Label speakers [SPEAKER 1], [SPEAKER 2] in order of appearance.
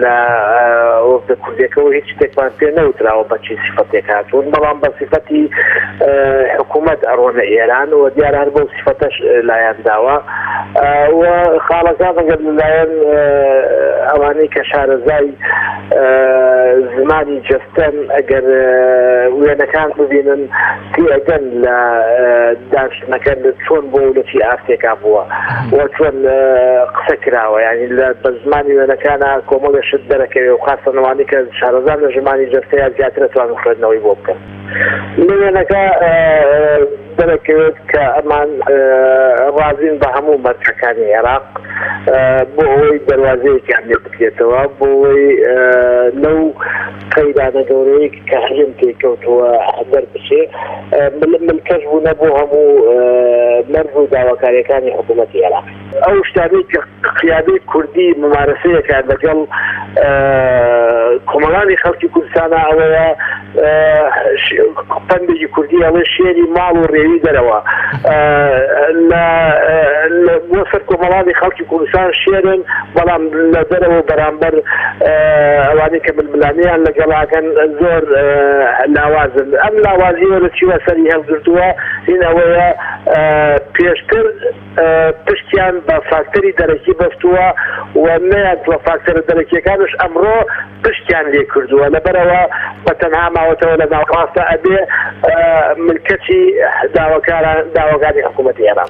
[SPEAKER 1] لە وەفدە کوردیەکەوە هیچ شتێکمان پێ نەوتراوە بە چی سیفەتێک هاتوون، بەڵام بە سیفەتی حکوومەت ئەڕۆنە ئێران و دیارە هەر بەو سیفەتەش لایان داوە و خاڵەکان ئەگەر لەلایەن ئەوانەی کە شارەزای زمانی جەستەن ئەگەر وێنەکان ببینن تێئەگەن لە دانیشتنەکە چۆن بووە و لە چی ئاستێکا بووە و چۆن قسە کراوە یانی لە بە زمانی وێنەکانە کۆمەڵێ شت دەرەکەوێ و خاستەن ئەوانەی کە شارەزان لە ژمانی جەستەیە زیاتر ئەتوانن خوێندنەوەی بۆ بکەن لە وێنەکە دەرەکەوێت کە ئەمان ڕازین بە هەموو مەرجەکانی عێراق بۆ ئەوەی دەروازەیەکیان لێ بکرێتەوە بۆ ئەوەی لەو قەیرانە گەورەیەی کە هەرێم تێی کەوتووە دەربچێ، ملکەچ بوونە بۆ هەموو مەرج و داواکارییەکانی حکوومەتی عێراق. ئەو شتانەی کە قیادەی کوردی مومارەسەی ئەکات لەگەڵ کۆمەڵانی خەڵکی کوردستانا ئەوەیە پەندێکی کوردی ئەڵێ شێری ماڵ و ڕێوی دەرەوە لە بۆ سەر کۆمەڵانی خەڵکی کوردستان شێرن بەڵام لە دەرەوە بەرامبەر ئەوانەی کە ململانێیان لەگەڵ ئەکەن زۆر لاوازن. ئەم لاوازییە لە چیوە سەری هەڵگرتووە؟ هین ئەوەیە پێشتر پشتیان بە فاکتەری دەرەکی بەستووە و نەیانتووە فاکتەرە دەرەکییەکانش ئەمڕۆ پشتیان لێ کردووە لەبەرئەوە بە تەنها ماوەتەوە لە ناوەڕاستە ئەبێ ملکەچی داواکاران داواکانی حکوومەتی عێراق.